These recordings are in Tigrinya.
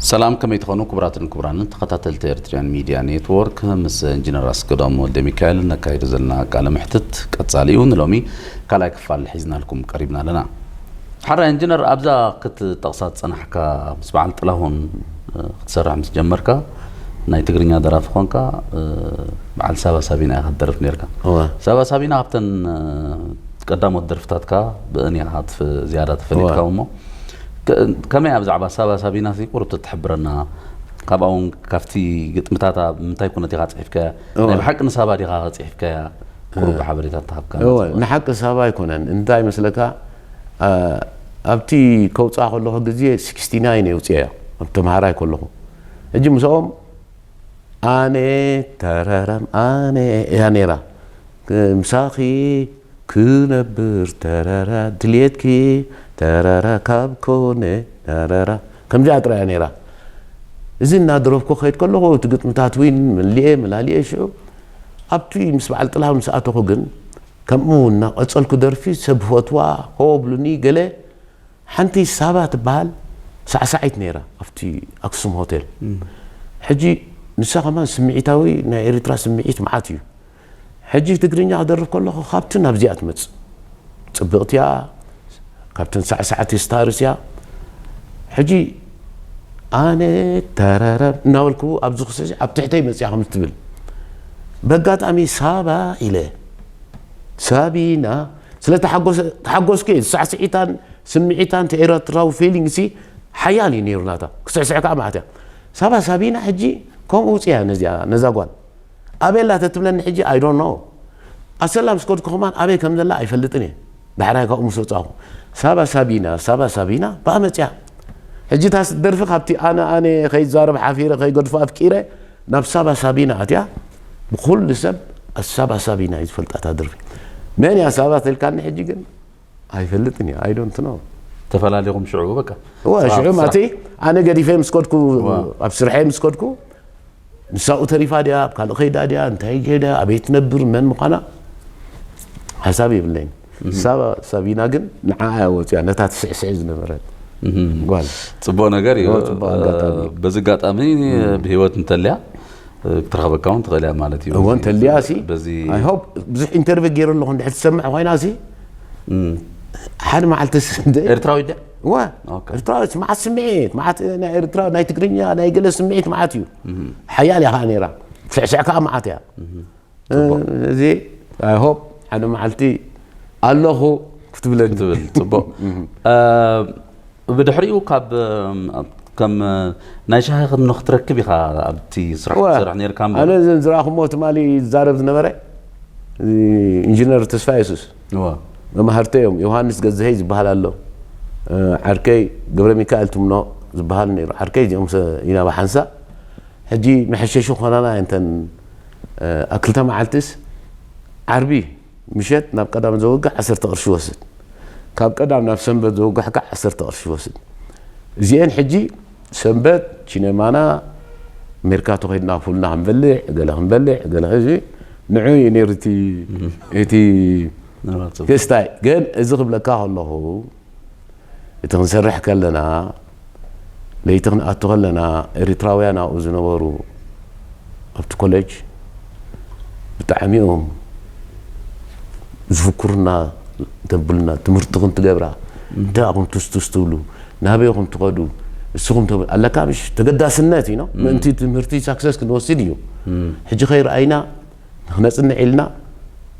ሰላም፣ ከመይ ትኾኑ ክቡራትን ክቡራንን ተኸታተልቲ ኤርትርያን ሚድያ ኔትወርክ? ምስ ኢንጂነር ኣስገዶም ወልደ ሚካኤል ነካይዶ ዘለና ቃለ መሕትት ቀጻሊ እዩ። ንሎሚ ካልኣይ ክፋል ሒዝናልኩም ቀሪብና ኣለና። ሓራይ ኢንጂነር፣ ኣብዛ ክትጠቕሳ ዝጸናሕካ ምስ በዓል ጥላሁን፣ እ፣ ክትሰርሕ ምስ ጀመርካ፣ ናይ ትግርኛ ደራፊ ኾንካ፣ እ፣ በዓል ሳባ ሳቢና ኢኻ ትደርፍ ነርካ። እወ። ሳባ ሳቢና ካብተን፣ እ፣ ቀዳሞት ደርፍታትካ ብእን ኢኻ ትፍ-፣ ዝያዳ ተፈሊጥካ እወ። እሞ፣ ከ-፣ ከመይ ኣብ ዛዕባ ሳባ ሳቢና ሲ ቁሩብ ተትሕብረና? ካብኣ እውን ካብቲ ግጥምታታ ብምንታይ ኩነት ኢኻ ጽሒፍካያ? እወ። ናይ ብሓቂ ንሳባ ዲኻ ጽሒፍካያ? ቁሩብ ሓበሬታ ተሃብካ እወ፣ ናጽዋ። ንሓቂ ሳባ ኣይኮነን። እንታይ መስለካ? ኣ-፣ ኣብቲ ከውጽኣ ከለኹ ግዜ ሲክስቲ ናይን እየ ውጽኤያ፣ ኣብ ተምሃራይ ከለኹ። ሕጂ ምስኦም ኣነ ተረረም ኣነ እያ ነይራ። ክ-፣ ምሳኺ ክነብር ተረራ፣ ድልየትኪ ተረራ፣ ካብ ኮነ ተረራ። ከምዚኣ ጥራይ እያ ነይራ። እዚ እናደረፍኩ ከይድ ከለኹ፣ እቲ ግጥምታት እውን መሊኤ መላሊኤ ሽዑ፣ ኣብቲ ምስ በዓል ጥላሁን ምስ ኣተኹ ግን፣ ከምኡ እናቐጸልኩ ደርፊ ሰብ ፈትዋ፣ ሆ ብሉኒ፣ ገለ ሓንቲ ሳባ ትበሃል ሳዕሳዒት ነይራ፣ ኣብቲ ኣክሱም ሆቴል። እም። ሕጂ ንሳ ከማን ስምዒታዊ፣ ናይ ኤርትራ ስምዒት መዓት እዩ። ሕጂ ትግርኛ ክደርፍ ከለኹ፣ ካብቲ ናብዚኣ ትመጽእ። ጽብቕቲ እያ፣ ካብተን ሳዕሳዕቲ ስታርስ እያ። ሕጂ ኣነ ተረረብ እናበልኩ ኣብዚ ክስዕስዕ ኣብ ትሕተይ መጽያ ከም ትብል። በጋጣሚ ሳባ ኢለ፣ ሳቢና፣ ስለ ተሓጎሰ-፣ ተሓጎስኩ እየ። ሳዕስዒታን ስምዒታን እቲ ኤርትራዊ ፊሊንግ ሲ ሓያል እዩ ነይሩ ናታ። ክስዕስዕ ከኣ መዓት እያ። ሳባ ሳቢና ሕጂ ከምኡ ውጽያ ነዚኣ፣ ነዛ ጓል። ኣበይ ኣላ ተትብለኒ ሕጂ፣ I don't know። ኣሰላ ምስ ከድኩ ከማን ኣበይ ከም ዘላ ኣይፈልጥን እየ። ዳሕራይ ካብኡ ምስ ወጻኹ፣ ሳባ ሳቢና፣ ሳባ ሳቢና፣ ብኣ መጽያ። ሕጂ እታ ደርፊ ካብቲ ኣነ፣ ኣነ ከይዛረብ ሓፊረ፣ ከይገድፎ ኣፍቂረ፣ ናብ ሳባ ሳቢና ኣትያ፣ ብኹሉ ሰብ ሳባ ሳቢና እዩ ዝፈልጣ እታ ደርፊ። መን እያ ሳባ ተልካኒ ሕጂ ግን? ኣይፈልጥን እየ፣ I don't know። ተፈላለኹም ሽዑ በቃ? እወ፣ ስራሕ፣ ሽዑ ስራሕ። ማለተይ፣ ኣነ ገዲፈ ምስ ከድኩ፣ እወ። ኣብ ስርሐይ ምስ ከድኩ፣ ንሳኡ ተሪፋ ድያ፣ ኣብ ካልእ ከይዳ ድያ፣ እንታይ ከይዳ፣ ኣበይ ትነብር፣ መን ምዃና ሓሳብ የብለይን። እህ። ሳባ ሳቢና ግን ንዓኣ እያ ወፂኣ፣ ነታ ትስዕስዕ ዝነበረት እህ። ጓል። ጽቡቕ ነገር እዩ። እወ፣ ጽቡቕ ኣጋጣሚ። በዚ ኣጋጣሚ እህ። ብህይወት እንተልያ፣ ክትረኽበካ እውን ትኽእል እያ ማለት እዩ። እወ፣ በዚ፣ እንተልያ ሲ፣ በዚ I hope፣ ብዙሕ ኢንተርቪው ገይረ ኣለኹ፣ እንድሕር ትሰምዕ ኮይና ሲ፣ እም። ሓደ መዓልቲ ሲ፣ እንደ-፣ ኤርትራዊት ድያ? እወ፣ ኦኬ። ኤርትራዊት፣ መዓት ስምዒት፣ መዓት ናይ ኤርትራ፣ ናይ ትግርኛ፣ ናይ ገለ ስምዒት መዓት እዩ። እም። ሓያል እያ ከዓ ነይራ። ትስዕስዕ ከዓ መዓት እያ። እም። እ፣ ጽቡቕ። እዚ I hope ሓደ መዓልቲ ኣለኹ ክትብለኒ። ክትብል፣ ጽቡቕ። እም። እ፣ ብድሕሪኡ ካብ፣ እም፣ ከም ናይ ሻሂ ክን-፣ ክትረክብ ኢኻ ኣብቲ ስራሕ እወ። ትሰርሕ ነይርካ እምበር። ኣነ እዘን ዝረኣኹሞ ትማሊ ዝዛረብ ዝነበረ፣ እ፣ ኢንጂነር ተስፋ የሱስ። እወ። መማህርተይ እዮም። ዮሃንስ ገዝሀይ ዝበሃል ኣሎ። እ፣ ዓርከይ ገብረ ሚካኤል ትምኖ ዝበሃል ነይሩ። ዓርከይ እዚኦም ሰ-፣ ኢና ብሓንሳእ። ሕጂ መሐሸሺ ኮናና እንተን፣ እ፣ ኣብ ክልተ መዓልትስ ዓርቢ ምሸት ናብ ቀዳም ዘወግሕ ዓሰርተ ቅርሺ ይወስድ። ካብ ቀዳም ናብ ሰንበት ዘወግሕ ከዓ ዓሰርተ ቅርሺ ይወስድ። እዚአን ሕጂ ሰንበት ቺነማና ሜርካቶ ከይድና ፉልና ክንበልዕ፣ ገለ ክንበልዕ፣ ገለ እዚ ንዑ እዩ ነይሩ እቲ፣ እህ። እቲ ናብራ ጽቡቕ። ክስታይ። ግን እዚ ክብለካ ከለኹ፣ እቲ ክንሰርሕ ከለና፣ ለይቲ ክንኣቱ ከለና፣ ኤሪትራውያን ኣብኡ ዝነበሩ ኣብቲ ኮሌጅ ብጣዕሚ እዮም ዝፍኩሩና፣ እንተብሉና፣ ትምህርትኹም ትገብራ፣ እንታይ ኢኹም ቱስቱስ ትብሉ፣ ናበይ ኢኹም ትኸዱ፣ እስኹም ተብ-፣ ኣለካ ምሽ ተገዳስነት እዩ፣ ምእንቲ ትምህርቲ ሳክሰስ ክንወስድ እዩ። ሕጂ ከይረኣይና፣ ክነጽንዕ ኢልና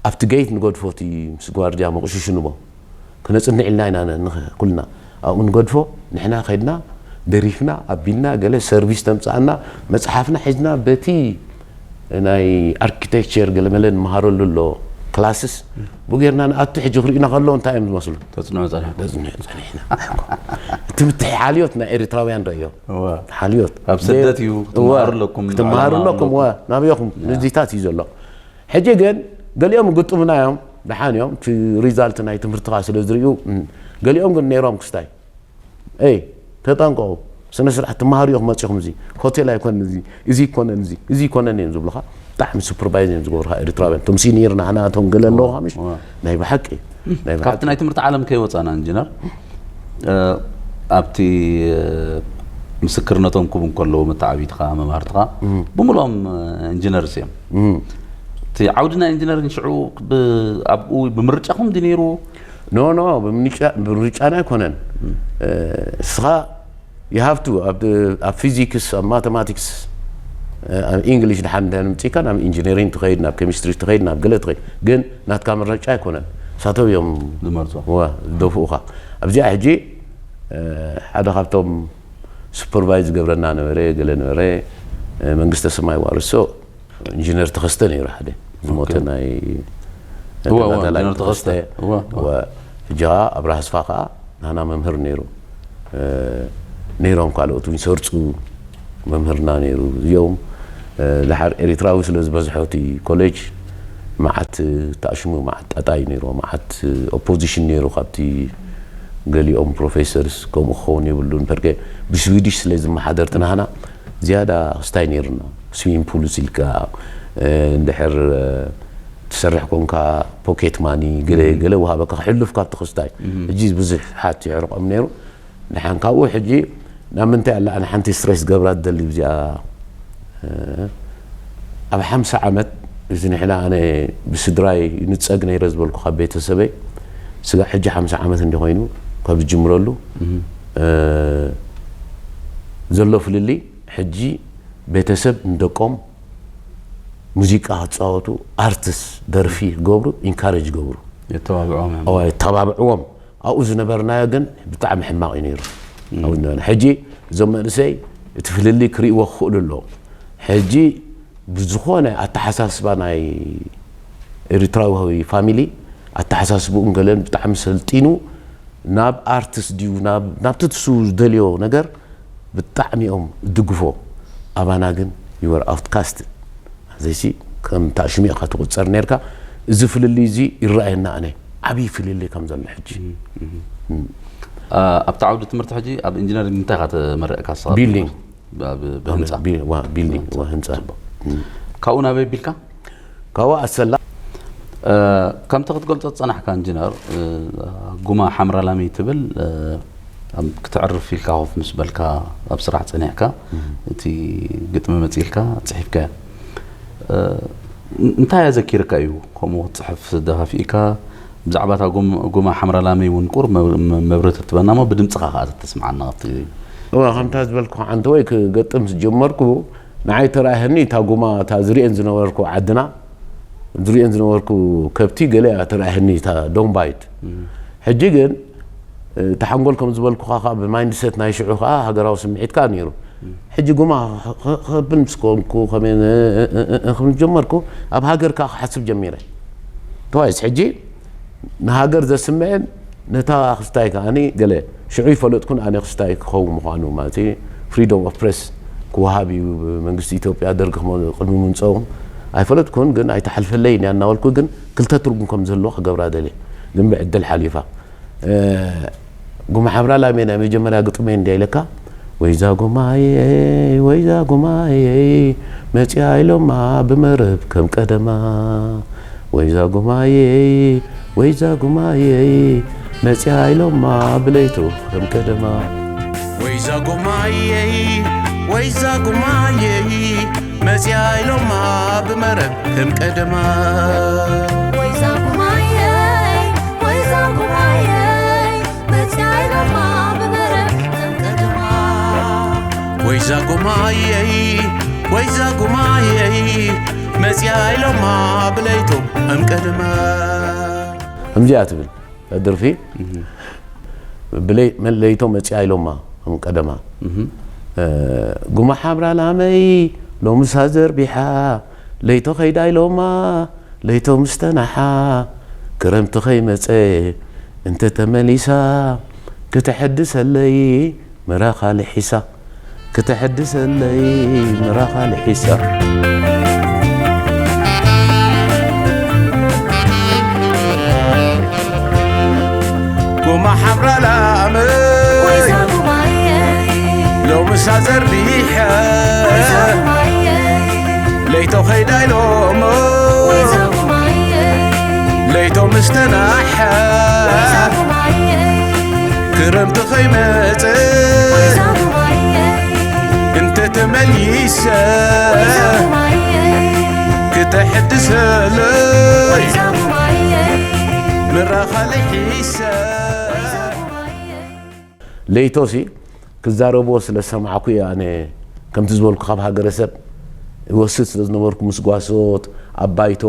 ኣብቲ ገይት ንገድፎ፣ እቲ ምስ ጓርድያ መቑሽሹ ንቦ ክነጽንዕ ኢልና ኢና ን-፣ ንኽ-፣ ኩልና ኣብኡ ንገድፎ። ንሕና ከድና ደሪፍና ኣቢልና ገለ ሰርቪስ ተምጽኣና መጽሓፍና ሒዝና በቲ ናይ ኣርኪቴክቸር ገለ መለ ንመሃረሉ ኣሎ ክላስስ ብኡ ጌርና ንኣቱ። ሕጂ ክርእዩና ከለዉ እንታይ እዮም ዝመስሉ? ተጽንዑ ጸኒሕኩም። ተጽንዑ ጸኒሕና። እቲ ምትሕ-፣ ሓልዮት ናይ ኤሪትራውያን ርእዮ። እወ። ሓልዮት። ኣብ ስደት እዩ፣ እወ። ክትመሃሩ ኣለኩም፣ ክትመሃሩ ኣለኩም፣ ኣለኩም። እወ። ናበይኹም? ያ። ንዚታት እዩ ዘሎ። ሕጂ ግን ገሊኦም ይግጥሙና እዮም፣ ደሓን እዮም። እቲ ሪዛልት ናይ ትምህርትኻ ስለ ዝርእዩ፣ እም፣ ገሊኦም ግን ነይሮም ክስታይ። ኤይ፣ ተጠንቀቑ። ስነ ስርዓት ትመሃሩ ኢኹም መጺኹም፣ እዚ ሆቴል ኣይኮነን፣ እዚ፣ እዚ ኣይኮነን፣ እዚ፣ እዚ ኣይኮነን እዮም ዝብሉኻ። ብጣዕሚ ሱፐርቫይዝ እዮም ዝገብሩኻ ኤርትራውያን። እቶም ሲኒየር ናህና፣ እቶም ገለ ኣለዉ፣ ዋ፣ ምሽ? ዋ። ናይ ብሓቂ፣ ናይ ብሓቂ። ካብቲ ናይ ትምህርቲ ዓለም ከይወጻና ኢንጂነር፣ እ፣ ኣብቲ፣ እ፣ ምስክርነቶም ክቡ እንከለዉ መተዓቢትኻ መማህርትኻ ብምሎም ኢንጂነርስ እዮም። እቲ ዓውዲ ናይ ኢንጂነሪንግ ሽዑ ብ- ኣብኡ ብምርጫኹም ድዩ ነይሩ? ኖ ኖ ብምርጫና ኣይኮነን። እስኻ ይሃፍቱ ኣብ ፊዚክስ፣ ኣብ ማቴማቲክስ፣ ኣብ ኢንግሊሽ ድሓን እንተ ምፅእካ ናብ ኢንጂነሪንግ ትኸይድ፣ ናብ ኬሚስትሪ ትኸይድ፣ ናብ ገለ ትኸይድ። ግን ናትካ ምርጫ ኣይኮነን፣ እሳቶም እዮም ዝመርፁ። ዝደፍኡኻ። ኣብዚኣ ሕጂ ሓደ ካብቶም ሱፐርቫይዝ ዝገብረና ነበረ፣ ገለ ነበረ። መንግስተ ሰማይ ዋርሶ ኢንጂነር ተኸስተ ነይሩ ሓደ ዝሞተ ናይ እዋ፣ እዋ፣ ኢንጂነር ተኸስተ። እዋ፣ እዋ። ሕጂ ከዓ ኣብርሃ ኣስፋ ከዓ ናና መምህር ነይሩ። ነይሮም ካልኦት እውን ሰርፁ መምህርና ነይሩ። እዚኦም ድሓር ኤሪትራዊ ስለ ዝበዝሖ እቲ ኮሌጅ መዓት ተኣሽሙ፣ መዓት ጣጣይ ነይሩ፣ መዓት ኦፖዚሽን ነይሩ ካብቲ ገሊኦም ፕሮፌሰርስ ከምኡ ክኸውን የብሉን። ፐርኬ ብስዊዲሽ ስለ ዝመሓደር ትናህና ዝያዳ ክስታይ ነይሩና። ስዊሚንግ ፑል ኢልካ እንድሕር ትሰርሕ ኮንካ ፖኬት ማኒ ገለ ገለ ወሃበካ ክሕሉፍ ካብቲ ክስታይ። ሕጂ ብዙሕ ሓት ይሕርቆም ነይሩ። ንሓን ካብኡ ሕጂ ናብ ምንታይ ኣላ ኣነ ሓንቲ ስትሬስ ገብራ ትደሊ ብዚኣ ኣብ ሓምሳ ዓመት እዚ ንሕና ኣነ ብስድራይ ንፀግ ነይረ ዝበልኩ ካብ ቤተሰበይ ስጋዕ ሕጂ ሓምሳ ዓመት እንዲ ኮይኑ ካብ ዝጅምረሉ ዘሎ ፍልልይ ሕጂ ቤተሰብ ንደቆም ሙዚቃ ክፃወቱ ኣርትስ ደርፊ ክገብሩ ኢንካሬጅ ገብሩ የተባብዖም እዮም። እዋ የተባብዕዎም። ኣብኡ ዝነበርናዮ ግን ብጣዕሚ ሕማቕ እዩ ነይሩ። ኣብኡ ዝነበርና ሕጂ እዞም መንእሰይ እቲ ፍልልይ ክርእይዎ ክኽእሉ ኣለዎም። ሕጂ ብዝኾነ ኣተሓሳስባ ናይ ኤሪትራዊ ፋሚሊ ኣተሓሳስብኡን ገለን ብጣዕሚ ሰልጢኑ ናብ ኣርትስ ድዩ ናብ ናብቲ ትሱ ዝደልዮ ነገር ብጣዕሚ እዮም ዝድግፎ። ኣባና ግን you were outcast። ዘይሲ ከም ታሽሚኻ ትቁጸር ነርካ። እዚ ፍልልይ እዚ ይረኣየና ኣነ ዓብዪ ፍልልይ ከም ዘሎ ሕጂ ኣብቲ ዓውዲ ትምህርቲ ሕጂ ኣብ ኢንጂነሪንግ እንታይ ኢኻ ተመሪቕካ ንስኻ? ቢልዲንግ። ኣብ- ብህንፃ ቢልዲንግ ህንፃ ካብኡ ናበይ ቢልካ? ካብኡ ኣሰላ ከምቲ ክትገልፆ ዝፀናሕካ ኢንጂነር ጉማ ሓምራ ላሚ ትብል ክትዕርፍ ኢልካ ኮፍ ምስ በልካ ኣብ ስራሕ ፀኒሕካ እቲ ግጥሚ መፂልካ ፅሒፍካያ እንታይ ኣዘኪርካ እዩ ከምኡ ክትፅሕፍ ደፋፊእካ ብዛዕባ እታ ጉማ ሓምራ ላሚ እውን ቁር መብርህቲ ትበና እሞ ብድምፅኻ ከዓ ተስምዓና ኣብቲ እዋ ከምታ ዝበልኩ ሓንቲ ወይ ክገጥም ዝጀመርኩ ንዓይ ተራእየኒ እታ ጉማ እታ ዝርእየን ዝነበርኩ ዓድና ዝርእየን ዝነበርኩ ከብቲ ገለ እያ ተራእየኒ እታ ዶምባይት ሕጂ ግን እቲ ሓንጎል ከም ዝበልኩኻ ከዓ ብማይንድሰት ናይ ሽዑ ከዓ ሃገራዊ ስምዒት ከዓ ነይሩ ሕጂ ጉማ ከብል ምስ ኮንኩ ከመይ ክብል ጀመርኩ ኣብ ሃገር ከዓ ክሓስብ ጀሚረ ተዋይስ ሕጂ ንሃገር ዘስምዕን ነታ ክስታይ ከዓኒ ገለ ሽዑ ይፈለጥኩን ኣነ ክስታይ ክኸውን ምዃኑ ማለት ፍሪደም ኦፍ ፕሬስ ክወሃብ እዩ መንግስቲ ኢትዮጵያ ደርግ ቅድሚ ምምፀኦም ኣይፈለጥኩን ግን ኣይተሓልፈለይ እያ እናበልኩ ግን ክልተ ትርጉም ከም ዝህልዎ ክገብራ ደልየ ግን ብዕድል ሓሊፋ ጉማ ሓምራ ላሜ ናይ መጀመርያ ግጥመይ እንድያ ኢለካ ወይዛ ጉማየይ ወይዛ ጉማየይ መፅያ ኢሎማ ብመረብ ከም ቀደማ ወይዛ ጉማየይ ወይዛ ጉማየይ መፅያ ኢሎማ ብለይቱ ከም ቀደማ ወይዛ ጉማየይ ወይዛ ጉማየይ መፅያ ኢሎማ ብመረብ ከም ቀደማ ወይዛ ጉማየይ ወይዛ ጉማየይ መፅያ ኢሎማ ብመረብ ከም ቀደማ ወይዛ ጉማየይ ወይዛ ጉማየይ መፅያ ኢሎማ ብለይቱ ከም ቀደማ ከምዚኣ ትብል ደርፊ ብለይ መለይቶ መፅያ ኢሎማ ከም ቀደማ ጉማ ሓምራ ላመይ ሎምሳ ዘርቢሓ ለይቶ ከይዳ ኢሎማ ለይቶ ምስተናሓ ክረምቲ ከይመፀ እንተተመሊሳ ክተሐድሰለይ ምራኻ ልሒሳ ክተሐድሰለይ ምራኻ ልሒሳ ጎማ ሓምራ ላመ ሎምሳ ዘርቢሐ ለይቶ ኸይዳ ኢሎሞ ለይቶ ምስተናሐ ክረምቲ ኸይመጽእ መሊሰ ክተሕድሰለይ ምራኻ ልሒሰ ለይቶሲ ክዛረብዎ ስለ ዝሰማዕኩ እየ ኣነ ከምቲ ዝበልኩ ካብ ሃገረሰብ ይወስድ ስለ ዝነበርኩ ምስ ጓሶት ኣብ ባይቶ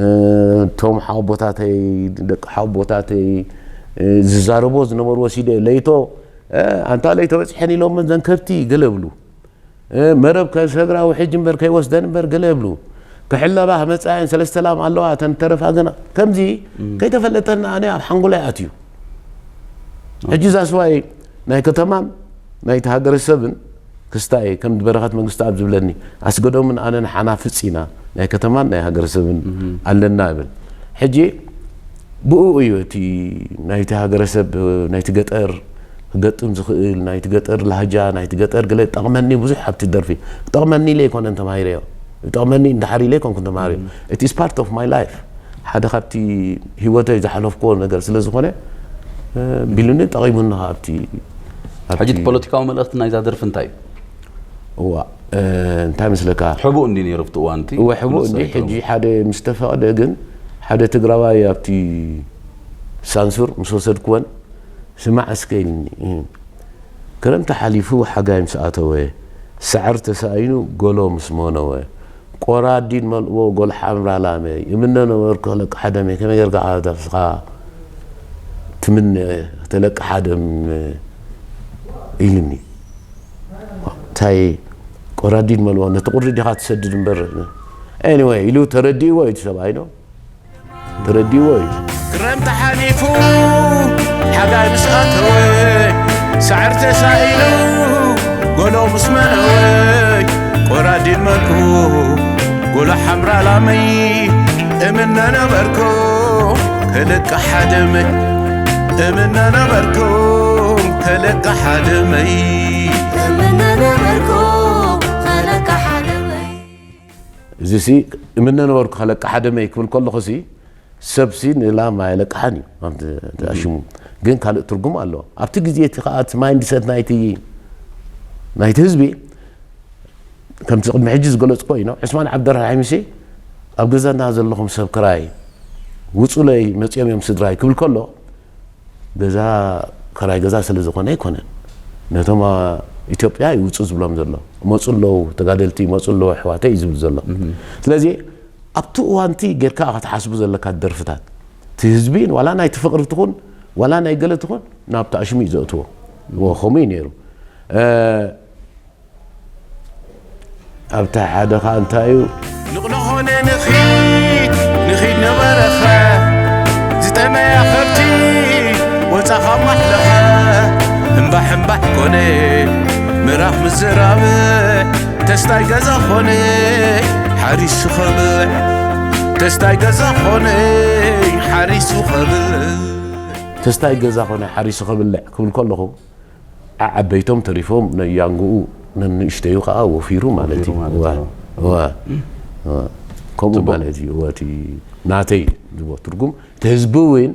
እቶም ሓወቦታተይ ደቂ ሓወቦታተይ ዝዛረብዎ ዝነበሩ ወሲደ ለይቶ ኣንታ ለይቶ በፂሐን ኢሎምን ዘን ከብቲ ገለ ብሉ መረብ ከሰግራ ውሕጅ እምበር ከይወስደን እምበር ገለ የብሉ ክሕለባ መፃየን ሰለስተ ላም ኣለዋ ተን ተረፋ ግና ከምዚ ከይተፈለጠና ኣነ ኣብ ሓንጎላይ ኣትዩ ሕጂ ዛስዋይ ናይ ከተማን ናይቲ ሃገረሰብን ክስታይ ከም በረኸት መንግስቲ ኣብ ዝብለኒ ኣስገዶምን ኣነን ሓናፍፅ ኢና ናይ ከተማን ናይ ሃገረሰብን ኣለና ይብል ሕጂ ብኡ እዩ እቲ ናይቲ ሃገረሰብ ናይቲ ገጠር ክገጥም ዝኽእል ናይቲ ገጠር ላህጃ ናይቲ ገጠር ገለ ጠቕመኒ ብዙሕ ኣብቲ ደርፊ ጠቕመኒ ኢለ ኣይኮነን ተማሂረዮ ጠቕመኒ እንዳሓር ኢለ ኣይኮንኩን ተማሂረዮ it is part of my life ሓደ ካብቲ ህይወተይ ዝሓለፍክዎ ነገር ስለ ዝኾነ ቢሉኒ ጠቒሙኒ ካብቲ ሕጂ እቲ ፖለቲካዊ መልእኽቲ ናይዛ ደርፊ እንታይ እዩ? እዋ እንታይ መስለካ ሕቡእ እንዲ ነይሩ ኣብቲ እዋን እቲ እወ ሕቡእ እንዲ ሕጂ ሓደ ምስ ተፈቕደ ግን ሓደ ትግራዋይ ኣብቲ ሳንሱር ምስ ወሰድክወን ስማዕ እስከ ኢልኒ ክረምቲ ሓሊፉ ሓጋይ ምስ ኣተወ ሳዕሪ ተሳኢኑ ጎሎ ምስ መነወ ቆራዲድ መልእዎ ጎል ሓምራ ላመ ይምነ ነበርኩ ክለቅ ሓደመ ከመይ ጌርካ ዓበዳ ንስኻ ትምነ ተለቅ ሓደም ኢልኒ እንታይ ቆራዲድ መልእዎ ነቲ ቁሪ ዲኻ ትሰድድ እምበር anyway ኢሉ ተረዲእዎ እዩ እቲ ሰብኣይ ዶ ተረዲእዎ እዩ ክረምቲ ሓሊፉ ሓጋይ ምስ ኣተወ ሳዕሪ ተሳኢሉ ጎሎ ምስ መነወ ቆራዲድ መልኩ ጎሎ ሓምራ ላመይ እምነ ነበርኩ ክልቀ ሓደመይ እምነ ነበርኩ ክልቀ ሓደመይ እምነ ነበርኩ ክልቀ ሓደመይ እዚ ሲ እምነ ነበርኩ ከለቅሓ ደመይ ክብል ከለኹ ሲ ሰብ ሲ ንላም ኣየለቅሓን እዩ ኣሽሙ ግን ካልእ ትርጉም ኣለዎ ኣብቲ ግዜ እቲ ከዓ እቲ ማይንድሰት ናይቲ ናይቲ ህዝቢ ከምቲ ቅድሚ ሕጂ ዝገለፅኮ እዩ ዕስማን ዓብደርሓሚም ሲ ኣብ ገዛና ዘለኹም ሰብ ክራይ ውፁለይ መፅኦም እዮም ስድራይ ክብል ከሎ ገዛ ክራይ ገዛ ስለ ዝኾነ ኣይኮነን ነቶም ኢትዮጵያ ይውፁ ዝብሎም ዘሎ መፁ ኣለዉ ተጋደልቲ መፁ ኣለዉ ኣሕዋተይ እዩ ዝብል ዘሎ ስለዚ ኣብቲ እዋንቲ ጌርካ ክትሓስቡ ዘለካ ደርፍታት እቲ ህዝቢ ዋላ ናይቲ ፍቅሪ ትኹን ዋላ ናይ ገለ ትኹን ናብቲ ኣሽሙ እዩ ዘእትዎ ከምኡ እዩ ነይሩ ኣብታ ሓደ ኸዓ እንታይ እዩ ንቕሎ ኾነ ንኺድ ንኺድ ነበረኸ ዝጠመያ ከብቲ ወፃኻ ማሕለኸ እምባሕ እምባሕ ኮነ ምራኽ ምዝራብ ተስታይ ገዛ ኾነ ሓሪሱ ኸብዕ ተስታይ ገዛ ኾነ ሓሪሱ ኸብዕ ተስታይ ገዛ ኾነ ሓሪሱ ኸብልዕ ክብል ከለኹ ዓዓበይቶም ተሪፎም ነያንግኡ ነንእሽተዩ ከዓ ወፊሩ ማለት እዩ ከምኡ ማለት እዩ እቲ ናተይ ዝቦ ትርጉም እቲ ህዝቢ እውን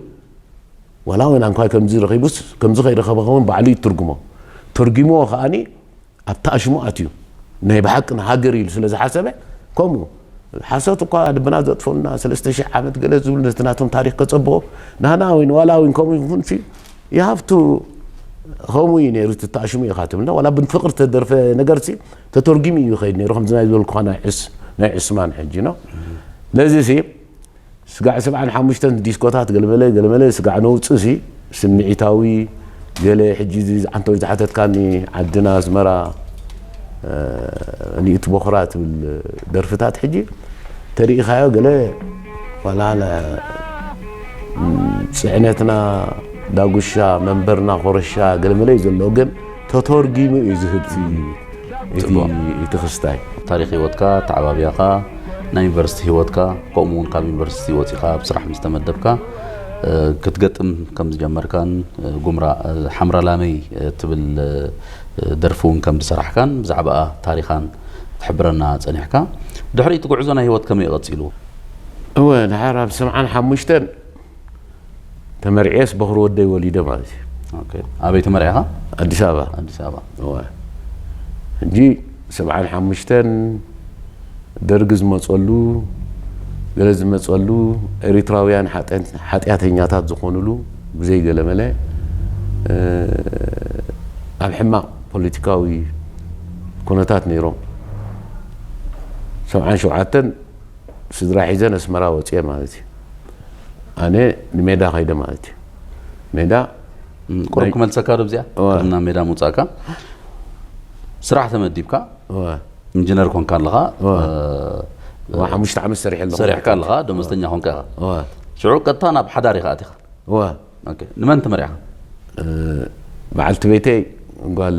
ዋላ እውን ኣንኳይ ከምዚ ረኺቡስ ከምዚ ከይረኸበ ከውን ባዕሉ ይትርጉሞ ተርጊምዎ ከዓኒ ኣብቲ ኣሽሙ ኣትዩ ናይ ብሓቂ ንሃገር ኢሉ ስለ ዝሓሰበ ከምኡ ሓሶት እኳ ልብና ዘጥፈልና ሰለስተ ሺሕ ዓመት ገለ ዝብሉ ነቲ ናቶም ታሪክ ከጸብቆ ናህና እውን ዋላ እውን ከምኡ ይኹን ሲ you have to ከምኡ እዩ ነይሩ እቲ ኣሽሙ ኢኻ ትብልና ዋላ ብፍቅሪ ተደርፈ ነገር ሲ ተተርጊሙ እዩ ይኸይድ ነይሩ ከምዚ ናይ ዝበልኩኻ ናይ ዕስ ናይ ዕስማን ሕጂ ነው ስለዚ ሲ ስጋዕ ሰብዓን ሓሙሽተን ዲስኮታት ገለመለ ገለመለ ስጋዕ ነውፅእ ሲ ስምዒታዊ ገለ ሕጂ እዚ ዝዓንተው ዝሓተትካኒ ዓድና ኣስመራ ንእቲ ቦኽራ ትብል ደርፍታት ሕጂ ተሪኢኻዮ ገለ ዋላ ጽዕነትና ዳጉሻ መንበርና ኮረሻ ገለመለ እዩ ዘሎ ግን ተተርጊሙ እዩ ዝህብቲ እቲ ክስታይ ታሪክ ህይወትካ ተዓባብያኻ ናይ ዩኒቨርሲቲ ህይወትካ ከምኡ እውን ካብ ዩኒቨርሲቲ ወፂኻ ኣብ ስራሕ ምስ ተመደብካ ክትገጥም ከም ዝጀመርካን ጉምራ ሓምራ ላመይ ትብል ደርፊ እውን ከም ዝሰራሕካን ብዛዕባኣ ታሪኻን ክትሕብረና ፀኒሕካ ድሕሪ እቲ ጉዕዞ ናይ ህይወት ከመይ ቀፂሉ እወ ድሓር ኣብ ሰብዓን ሓሙሽተን ተመርዕየስ በኹሪ ወደይ ወሊደ ማለት እዩ። ኦኬ። ኣበይ ተመርዕኻ? ኣዲስ ኣበባ። ኣዲስ ኣበባ። እወ። ሕጂ ሰብዓን ሓሙሽተን ደርጊ ዝመጸሉ፣ ገለ ዝመጸሉ፣ ኤሪትራውያን ሓጢኣተኛታት ዝኾኑሉ፣ ብዘይ ገለመለ ኣብ ሕማቕ ፖለቲካዊ ኩነታት ነይሮም። ሰብዓን ሸውዓተን ስድራ ሒዘ ነስመራ ወፅየ ማለት እዩ። ኣነ ንሜዳ ከይደ ማለት እዩ። ሜዳ ቁሩብ ክመልሰካ ዶ ብዚኣ? ናብ ሜዳ ምውፃእካ ስራሕ ተመዲብካ፣ ኢንጂነር ኮንካ ኣለኻ፣ ሓሙሽተ ዓመት ሰሪሐ ኣለኹ። ሰሪሕካ ኣለኻ፣ ደመወዝተኛ ኮንካ ኢኻ። ሽዑ ቀጥታ ናብ ሓዳር ኢኻ ኣቲኻ። ንመን ተመርዕኻ? በዓልቲ ቤተይ ጓል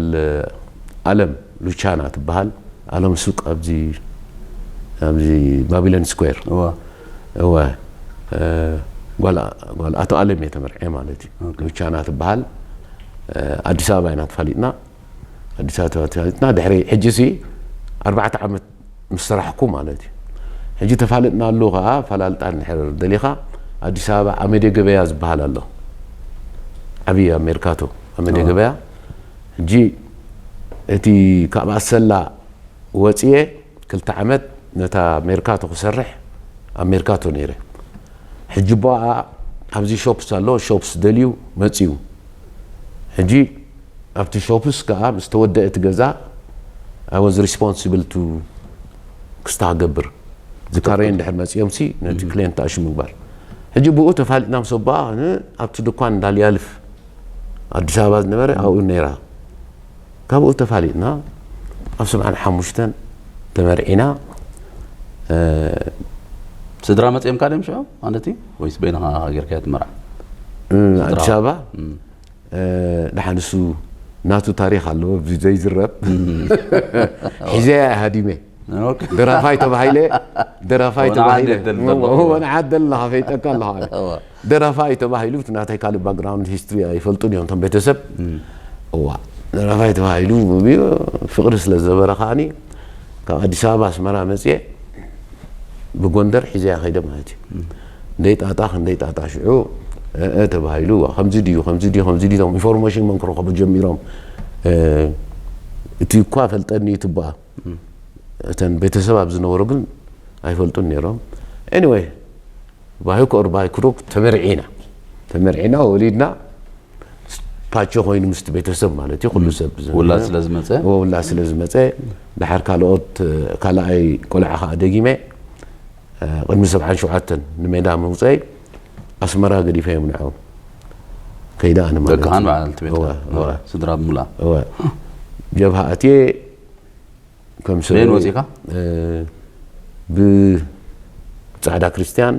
ኣለም ሉቻና ትበሃል። ኣለም ሱቅ ኣብዚ ኣብዚ ባቢሎን ስኩዌር። እወ፣ ጓል ኣቶ ኣለም እየ ተመርዐ ማለት እዩ። ሉቻና ትበሃል። ኣዲስ ኣበባ ኢና ተፋሊጥና። ኣዲስ ኣበባ ተፋሊጥና ድሕሪ ሕጂ ሲ ኣርባዕተ ዓመት ምስ ሰራሕኩ ማለት እዩ። ሕጂ ተፋልጥና ኣለዉ ከዓ ፈላልጣ እንድሕር ደሊኻ ኣዲስ ኣበባ ኣመዴ ገበያ ዝበሃል ኣሎ። ዓብዪ ኣብ ሜርካቶ ኣመዴ ገበያ። ሕጂ እቲ ካብ ኣሰላ ወፅየ ክልተ ዓመት ነታ ሜርካቶ ክሰርሕ ኣብ ሜርካቶ ነይረ። ሕጂ ቦኣ ኣብዚ ሾፕስ ኣሎ፣ ሾፕስ ደልዩ መፅዩ። ሕጂ ኣብቲ ሾፕስ ከዓ ምስ ተወደአ እቲ ገዛ I was responsible to ክስታ ክገብር ዝካረየ እንድሕር መፅዮም ሲ ነቲ ክሊየንት ኣሽ ምግባር። ሕጂ ብኡ ተፋሊጥና ምስ ኣቦኣ ኣብቲ ድኳን እንዳልያልፍ ኣዲስ ኣበባ ዝነበረ ኣብኡ ነይራ። ካብኡ ተፋሊጥና ኣብ ሰብዓን ሓሙሽተን ተመርዒና። ስድራ መፅኦም ካልኦም ሽዑ ማለት እዩ ወይስ በይንኻ ጌርካዮ ትመርዓ? ኣዲስ ኣበባ ደሓን እሱ ናቱ ታሪክ ኣለዎ ዘይዝረብ። ሒዘያ ሃዲመ ደራፋይ ተባሂለ ደራፋይ ተባሂለ ወንዓደል ኣለኻ ፈይጠካ ኣለኻ። ደራፋይ ተባሂሉ እቲ ናተይ ካልእ ባክግራውንድ ሂስትሪ ኣይፈልጡን እዮም እቶም ቤተሰብ። እዋ ደራፋይ ተባሂሉ ፍቕሪ ስለ ዝነበረ ከዓኒ ካብ ኣዲስ ኣበባ ኣስመራ መፅየ ብጎንደር ሒዘያ ከይደ ማለት እዩ። እንደይ ጣጣ ክንደይ ጣጣ ሽዑ እእ ተባሂሉ ከምዚ ድዩ ከምዚ ድዩ ከምዚ ድዩ ኢንፎርሜሽን መንክረኸቡ ጀሚሮም። እቲ እኳ ፈልጠኒ ትበኣ እተን ቤተሰብ ኣብ ዝነበሩ ግን ኣይፈልጡን ነይሮም። ኤኒወይ ባይክ ኦር ባይክሩክ ተመርዒና ተመርዒና ወሊድና ፓቸ ኮይኑ ምስቲ ቤተሰብ ማለት እዩ ኩሉ ሰብ ውላድ ስለ ዝመፀ ውላድ ስለ ዝመፀ ድሓር ካልኦት ካልኣይ ቆልዓ ከዓ ደጊመ ቅድሚ ሰብዓን ሸውዓተን ንሜዳ ምውፀይ ኣስመራ ገዲፈ እዮም ንዕኦም ከይዳ ኣነ ማለት ደቅኻን በዓልቲ ቤትካ ስድራ ብምሉኣ ጀብሃ ኣትየ ከም ሰበይ በየን ወፂእካ? ብፃዕዳ ክርስቲያን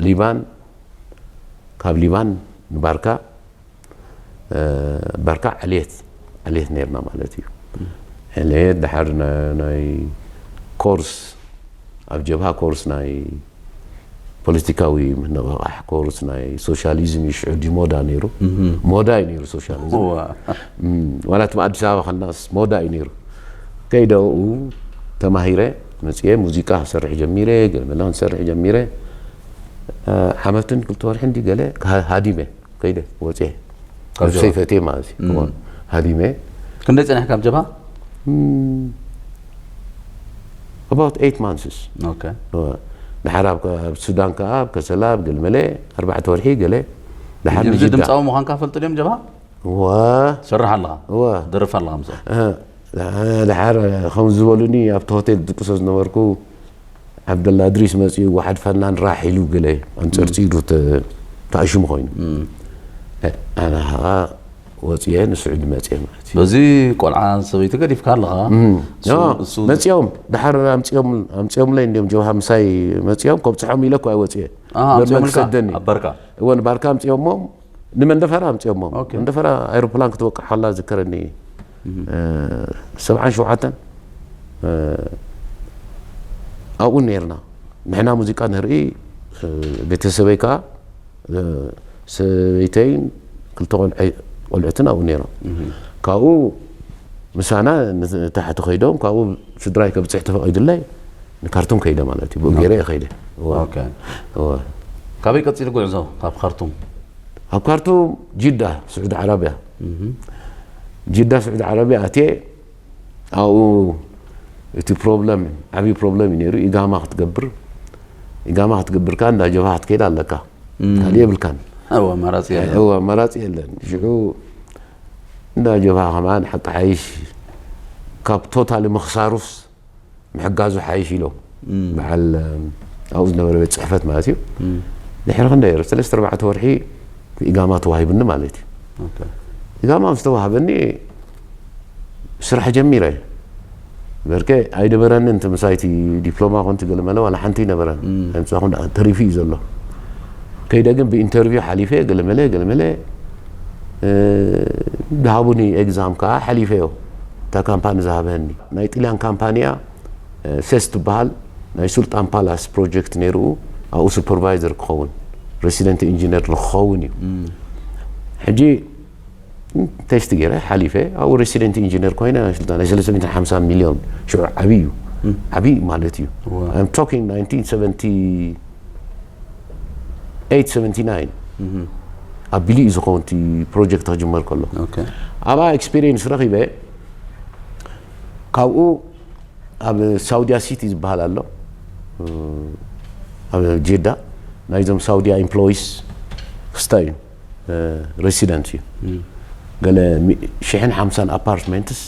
ሊባን ካብ ሊባን ንባርካ ባርካ ዕልየት ዕልየት ነርና ማለት እዩ። ዕልየት ድሓር ናይ ኮርስ ኣብ ጀብሃ ኮርስ ናይ ፖለቲካዊ ምንቕቓሕ ኮርስ ናይ ሶሻሊዝም እዩ ሽዑ ዲ ሞዳ ነይሩ። ሞዳ እዩ ነይሩ ሶሻሊዝም። ዋላ እቲ ኣዲስ ኣበባ ከለናስ ሞዳ እዩ ነይሩ። ከይደ ኣብኡ ተማሂረ መፅየ ሙዚቃ ክሰርሕ ጀሚረ ገለመላ ክሰርሕ ጀሚረ። ዓመትን ክልተ ወርሕን ዲ ገለ ሃዲመ ከይደ ወፅየ ነብሰይ ፈትየ ማለት እዩ። ሃዲመ ክንደይ ፀኒሕካ ኣብ ጀብሃ? About eight months። ኦኬ። ድሓር ኣብ ሱዳን ከዓ ኣብ ከሰላ ኣብ ገልመለ ኣርባዕተ ወርሒ ገለ ድሓር ድምፃዊ ምዃንካ ፈልጡ ድዮም ጀብሃ? እወ ሰርሕ ኣለኻ እወ ደርፍ ኣለኻ ምስ ድሓር ከምዚ ዝበሉኒ ኣብቲ ሆቴል ድቅሶ ዝነበርኩ ዓብደላ እድሪስ መፂኡ ዋሓድ ፈናን ራሕ ኢሉ ገለ ኣንፀርፂሩ ተኣሽሙ ኮይኑ ኣነ ከዓ ወፅየ ንስዑዲ መፅየ ማለት እዩ። በዚ ቆልዓ ሰበይቲ ገዲፍካ ኣለኻ። መፅኦም ድሓር ኣምፅኦምለይ እንዲም ጀብሃ ምሳይ መፅኦም ከብፅሖም ኢለ እኮ ኣይወፅየ። ኣምፅኦምልካ ሰደኒ ኣብ በርካ እወ ንባርካ ኣምፅኦሞም ንመንደፈራ ኣምፅኦሞም ኦኬ። መንደፈራ ኣይሮፕላን ክትወቅዕ ሓላ ዝከረኒ ሰብዓን ሸውዓተን ኣብኡ ነርና ንሕና ሙዚቃ ንርኢ ቤተሰበይ ከዓ ሰበይተይን ክልተ ቆልዑትን ኣብኡ ነይሮም ካብኡ ምሳና ንታሕቲ ከይዶም ካብኡ ስድራይ ከብፅሕ ተፈቒዱለይ ንካርቱም ከይደ ማለት እዩ ብኡ ገይረ እየ ከይደ ካበይ ቀፂሉ ጉዕዞ ካብ ካርቱም ኣብ ካርቱም ጅዳ ስዑዲ ዓረብያ ጅዳ ስዑዲ ዓረብያ ኣትየ ኣብኡ እቲ ፕሮብለም ዓብዪ ፕሮብለም እዩ ነይሩ። ኢጋማ ክትገብር ኢጋማ ክትገብር ከኣ እንዳ ጀብሃ ክትከይድ ኣለካ። ካልእ የብልካን። እወ፣ ኣማራጺ የለን። እወ፣ ኣማራጺ የለን። ሽዑ እንዳ ጀብሃ ከማን ሓቂ ሓይሽ ካብ ቶታሊ ምኽሳሩስ ምሕጋዙ ሓይሽ ኢሎም በዓል ኣብኡ ዝነበረ ቤት ጽሕፈት ማለት እዩ። ድሕሪ ክንደይ ሰለስተ ኣርባዕተ ወርሒ ኢጋማ ተዋሂብኒ ማለት እዩ። ኢጋማ ምስ ተዋህበኒ ስራሕ ጀሚረ። በርከ ኣይነበረንን እቲ ምሳይቲ ዲፕሎማ ኮንቲ ገለመለ ዋላ ሓንቲ ኣይነበረን። ኣይምጻኹን ደኣ ተሪፉ እዩ ዘሎ። ከይደ ግን ብኢንተርቪው ሓሊፈ ገለመለ ገለመለ ዝሃቡኒ ኤግዛም ከዓ ሓሊፈዮ። እታ ካምፓኒ ዝሃበኒ ናይ ጥልያን ካምፓኒ እያ። ሴስ ትበሃል ናይ ሱልጣን ፓላስ ፕሮጀክት ነይሩ። ኣብኡ ሱፐርቫይዘር ክኸውን ሬሲደንት ኢንጂነር ንክኸውን እዩ። ሕጂ ቴስት ገይረ ሓሊፈ። ኣብኡ ሬሲደንት ኢንጂነር ኮይነ ናይ ሰለስተ ሚእትን ሓምሳን ሚልዮን ሽዑ ዓብዪ እዩ። ዓብዪ ማለት እዩ። I'm talking nineteen seventy eight seventy nine ኣቢሉ እዩ ዝኸውን እቲ ፕሮጀክት ክጅመር ከሎ። ኣብኣ ኤክስፔሪየንስ ረኺበ። ካብኡ ኣብ ሳውዲያ ሲቲ ዝበሃል ኣሎ ኣብ ጄዳ ናይዞም ሳውዲያ ኢምፕሎይስ ክስታይ እዩ። ሬሲደንት እዩ። ገለ ሽሕን ሓምሳን ኣፓርትመንትስ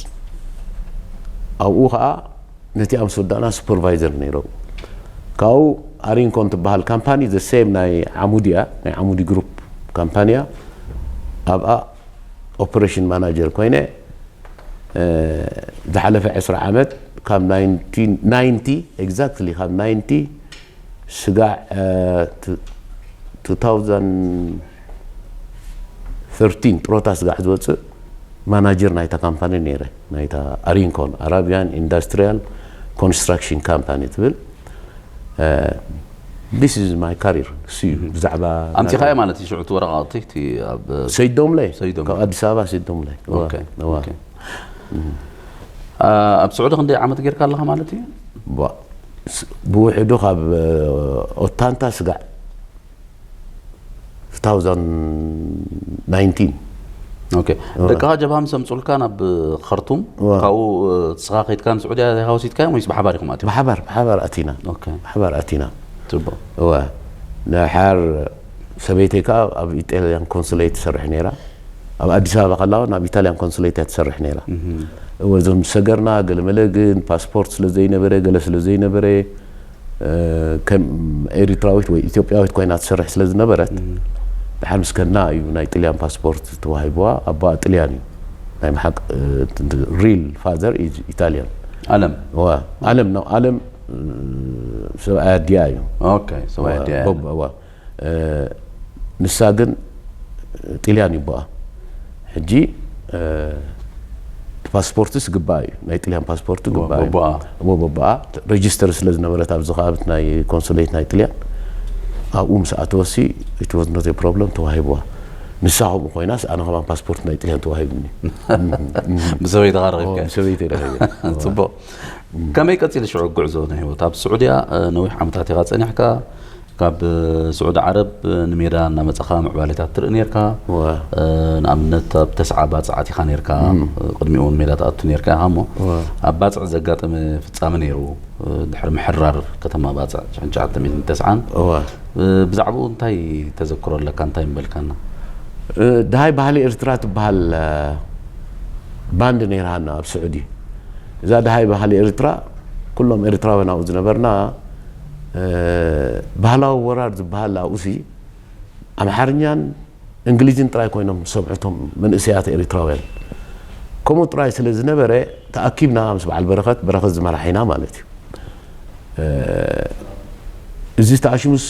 ኣብኡ ከዓ ነቲ ኣምስ ወዳእና ሱፐርቫይዘር ነይረው። ካብኡ ኣሪንኮን ትበሃል ካምፓኒ ዘ ሴም ናይ ዓሙዲ እያ፣ ናይ ዓሙዲ ግሩፕ ካምፓኒ እያ። ኣብኣ ኦፕሬሽን ማናጀር ኮይነ ዝሓለፈ ዕስራ ዓመት ካብ ናይንቲ ኤግዛክትሊ ካብ ናይንቲ ስጋዕ two thousand thirteen ጥሮታ ስጋዕ ዝወፅእ ማናጀር ናይታ ካምፓኒ ነይረ። ናይታ ኣሪንኮን ኣራቢያን ኢንዳስትሪያል ኮንስትራክሽን ካምፓኒ ትብል። This is my career እሱ እዩ ብዛዕባ ኣምፂኻዮ ማለት እዩ ሽዑ እቲ ወረቓቕቲ እቲ ኣብ ሰይዶምለ ሰይዶምለ። ካብ ኣዲስ ኣበባ ሰይዶምለ። እዋ፣ ኦኬ፣ እዋ። ኦኬ። አ፣ ኣብ ስዑዲ ክንደይ ዓመት ጌርካ ኣለኻ ማለት እዩ? ቧ፣ ስ- ብውሕዱ ካብ ኦታንታ ስጋዕ two thousand nineteen ኦኬ። ደቅኻ ጀብሃ ምስ ኣምፁልካ ናብ ኸርቱም እዋ። ካብኡ ስኻ ከይድካ ንስዑድያ ሃወሲትካዮም ወይስ ብሓባር ኢኹም ኣትዮም? ብሓባር ብሓባር ኣቲና ኦኬ። ብሓባር ኣቲና ጽቡቕ። እወ። ንሓር ሰበይተይ ከዓ ኣብ ኢጣልያን ኮንሱሌት ትሰርሕ ነይራ። ኣብ ኣዲስ ኣበባ ከላ እውን ኣብ ኢጣልያን ኮንሱሌት እያ ትሰርሕ ነይራ። እወ፣ እዞም ዝሰገርና ገለመለ ግን ፓስፖርት ስለ ዘይነበረ ገለ ስለ ዘይነበረ ከም ኤሪትራዊት ወይ ኢትዮጵያዊት ኮይና ትሰርሕ ስለ ዝነበረት ድሓር ምስ ከድና እዩ ናይ ጥልያን ፓስፖርት ተዋሂብዋ። ኣቦኣ ጥልያን እዩ ናይ መሓቅ ሪል ፋዘር ኢታልያን። ኣለም ዋ ኣለም ነው ኣለም ሰብኣይ ኣዲኣ እዩ። ኦኬ ሰብኣይ ኣዲኣ እዩ። ቦብ ዋ ንሳ ግን ጥልያን ይቦኣ ሕጂ ፓስፖርትስ ግባእ እዩ ናይ ጥልያን ፓስፖርት ግባእ እዩ። ቦቦኣ ቦቦኣ ሬጅስተር ስለ ዝነበረት ኣብዚ ከኣ ናይ ኮንሱሌት ናይ ጥልያን ኣብኡ ምስ ኣተወሲ it was not a problem ተዋሂብዋ። ንሳ ከምኡ ኮይናስ ኣነ ከማን ፓስፖርት ናይ ጥልያን ተዋሂብኒ። ብሰበይትኻ ረኺብካ ሰበይተይ ረኺበ። ጽቡቕ። ከመይ ቀጺሉ ሽዑ ጉዕዞ ናይ ህይወት ኣብ ስዑድያ ነዊሕ ዓመታት ኢኻ ጸኒሕካ። ካብ ስዑዲ ዓረብ ንሜዳ እናመጻኻ ምዕባሌታት ትርኢ ነርካ። ንኣብነት ኣብ ተስዓ ባጽዕ ኣቲኻ ነርካ። ቅድሚኡ እውን ሜዳ ትኣቱ ነርካ ኢኻ እሞ ኣብ ባጽዕ ዘጋጠመ ፍጻመ ነይሩ። ድሕሪ ምሕራር ከተማ ባጽዕ ሽሕን ትሽዓተ ሚእትን ተስዓን ብዛዕባኡ እንታይ ተዘክሮ ኣለካ እንታይ ምበልካና? ደሃይ ባህሊ ኤርትራ ትበሃል ባንድ ነይርሃና ኣብ ስዑዲ። እዛ ደሃይ ባህሊ ኤርትራ ኩሎም ኤርትራውያን ኣብኡ ዝነበርና ባህላዊ ወራር ዝበሃል ኣብኡሲ ኣምሓርኛን እንግሊዝን ጥራይ ኮይኖም ዝሰምዑ እቶም መንእሰያት ኤርትራውያን። ከምኡ ጥራይ ስለ ዝነበረ ተኣኪብና ምስ በዓል በረኸት፣ በረኸት ዝመራሕ ኢና ማለት እዩ። እዚ ተኣሽሙስ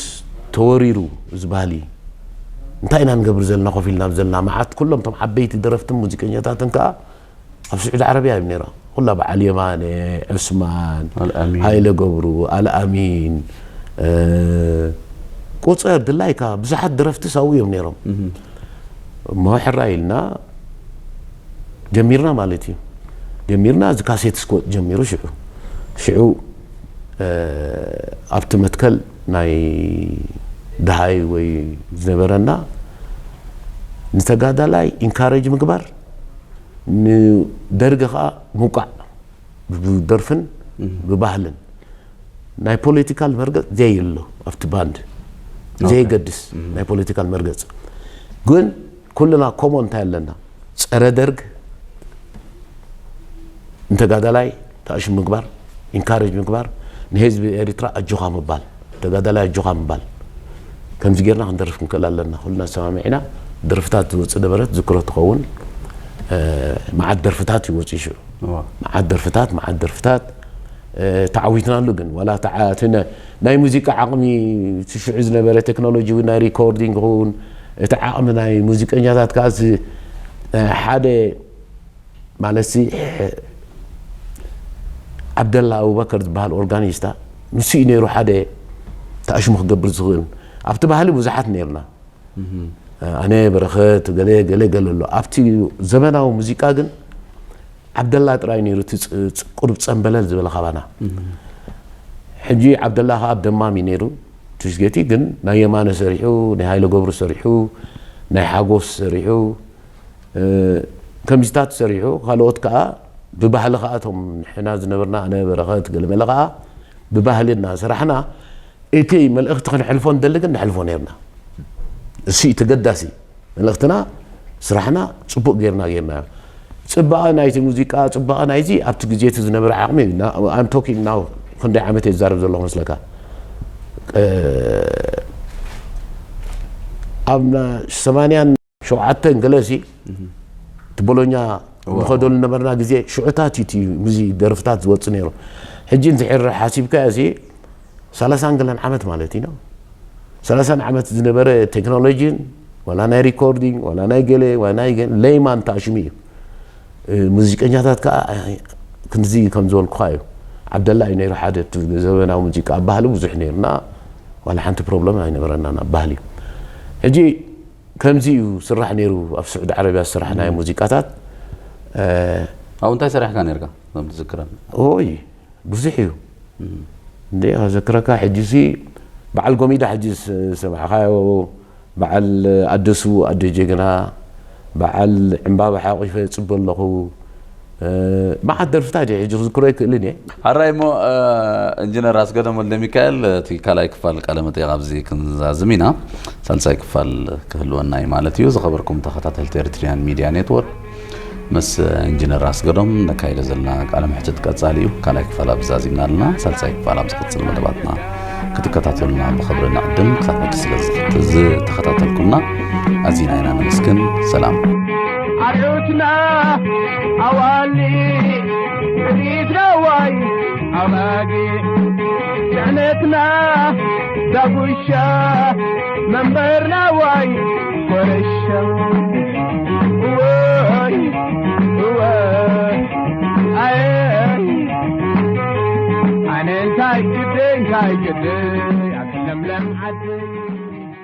ተወሪሩ እዚ ባህሊ እንታይ ኢና ንገብር ዘለና ኮፍ ኢልና ዘለና መዓት ኩሎም እቶም ዓበይቲ ደረፍትን ሙዚቀኛታትን ከኣ ኣብ ስዑዲ ዓረብያ እዮም ነይሮም። ኩላ በዓል የማነ፣ ዑስማን፣ ኣልኣሚን። ሃይለ ገብሩ፣ ኣልኣሚን፣ ቁፅር ድላይካ ብዙሓት ደረፍቲ ሳው እዮም ነይሮም። እሞ ሕራይ ኢልና ጀሚርና ማለት እዩ። ጀሚርና እዚ ካሴት ስኮት ጀሚሩ ሽዑ ሽዑ ኣብቲ መትከል ናይ ደሃይ ወይ ዝነበረና ንተጋዳላይ ኢንካሬጅ ምግባር ንደርጊ ከዓ ምውቃዕ ብደርፍን ብባህልን ናይ ፖለቲካል መርገጽ ዘይሎ ኣብቲ ባንድ ዘይገድስ ናይ ፖለቲካል መርገጽ ግን ኩልና ኮሞን እንታይ ኣለና? ጸረ ደርግ ንተጋዳላይ ተኣሽም ምግባር፣ ኢንካሬጅ ምግባር፣ ንህዝቢ ኤሪትራ ኣጆኻ ምባል፣ ተጋዳላይ ኣጆኻ ምባል። ከምዚ ጌርና ክንደርፍ ክንክእል ኣለና። ኩልና ሰማሚዕና ደርፍታት ዝወጽእ ነበረት ዝክሮ ትኸውን። መዓት ደርፍታት ይወጽእ ሽዑ። መዓት ደርፍታት፣ መዓት ደርፍታት ተዓዊትናሉ። ግን ዋላ ናይ ሙዚቃ ዓቕሚ ሽዑ ዝነበረ ቴክኖሎጂ ናይ ሪኮርዲንግ ኹን እቲ ዓቕሚ ናይ ሙዚቀኛታት ከዓ ሓደ ማለት ሲ ዓብደላ ኣቡበከር ዝበሃል ኦርጋኒስታ ንሱ እዩ ነይሩ ሓደ ተኣሽሙ ክገብር ዝኽእል። ኣብቲ ባህሊ ብዙሓት ነርና። ኣነ በረኸት ገለ ገለ ገለ ኣሎ። ኣብቲ ዘመናዊ ሙዚቃ ግን ዓብደላ ጥራይ ነይሩ እቲ ቁሩብ ጸንበለል ዝበለ ካባና። ሕጂ ዓብደላ ከዓ ደማም እዩ ነይሩ። ትሽጌቲ ግን ናይ የማነ ሰሪሑ፣ ናይ ሃይለ ገብሩ ሰሪሑ፣ ናይ ሓጎስ ሰሪሑ፣ ከምዚታት ሰሪሑ። ካልኦት ከዓ ብባህሊ ከዓ እቶም ንሕና ዝነበርና ኣነ በረኸት ገለመለ ከዓ ብባህሊ እናሰራሕና እቲ መልእኽቲ ክንሕልፎ ንደሊ ግን ንሕልፎ ነርና። እሱ ተገዳሲ መልእኽትና ስራሕና ጽቡቕ ጌርና ጌርናዮ። ጽባቐ ናይቲ ሙዚቃ ጽባቐ ናይዚ ኣብቲ ግዜ እቲ ዝነበረ ዓቕሚ I'm talking now ክንደይ ዓመት እየ ዝዛረብ ዘለኹ መስለካ? ኣብ ሰማንያን ሸውዓተን ገለሲ እቲ ቦሎኛ ንኸደሉ ነበርና ግዜ ሽዑታት እዩ እቲ ሙዚ ደርፍታት ዝወፅ ነይሩ። ሕጂ እንድሕር ሓሲብካ እዚ ሰላሳን ገለን ዓመት ማለት እዩ። ሰላሳን ዓመት ዝነበረ ቴክኖሎጂን ዋላ ናይ ሪኮርዲንግ ዋላ ናይ ገለ ዋላ ናይ ገለ ለይማን ተኣሽሙ እዩ። ሙዚቀኛታት ከዓ ክንዚ ከም ዝበልኩኻ እዩ። ዓብደላ እዩ ነይሩ ሓደ እቲ ዘበናዊ ሙዚቃ ኣብ ባህሊ ብዙሕ ነይሩና ዋላ ሓንቲ ፕሮብለም ኣይነበረናን ኣብ ባህሊ። ሕጂ ከምዚ እዩ ስራሕ ነይሩ ኣብ ስዑዲ ዓረብያ ዝስራሕ ናይ ሙዚቃታት። ኣብኡ እንታይ ሰሪሕካ ነርካ? ከም ትዝክረን። ኦይ ብዙሕ እዩ እንዴ ዘክረካ። ሕጂ ሲ በዓል ጎሚዳ ሕጂ ዝሰማዕካዮ በዓል ኣደሱ ኣደ ጀግና በዓል ዕምባባ ሓቂፈ ጽበ ኣለኹ። መዓት ደርፍታት እየ ሕጂ ክዝክሮ ኣይክእልን እየ። ኣራይ እሞ ኢንጂነር ኣስገዶም ወልደ ሚካኤል እቲ ካልኣይ ክፋል ቃለ መጠይቕ ኣብዚ ክንዛዝም ኢና። ሳልሳይ ክፋል ክህልወና እዩ ማለት እዩ። ዝኸበርኩም ተኸታተልቲ ኤርትሪያን ሚድያ ኔትወርክ ምስ ኢንጂነር ኣስገዶም ነካይዶ ዘለና ቃለ መሕትት ቀጻሊ እዩ። ካልኣይ ክፋል ኣብዚ ዛዚምና ኣለና። ሳልሳይ ክፋል ኣብ ዝቕጽል መደባትና ክትከታተሉና ብኽብሪ ንዕድም። ክሳብ ሕጂ ስለ ዝተኸታተልኩምና ኣዚና ኢና ነመስግን። ሰላም። ኣርዑትና ኣዋሊ ጥሪት ዳዋይ ኣባጊ ጽዕነትና ዳጉሻ መንበርና ዋይ ኮረሻ ወይ ወይ ኣየ ኣነ እንታይ ግደ እንታይ ግደ ኣብቲ ለምለም ዓዲ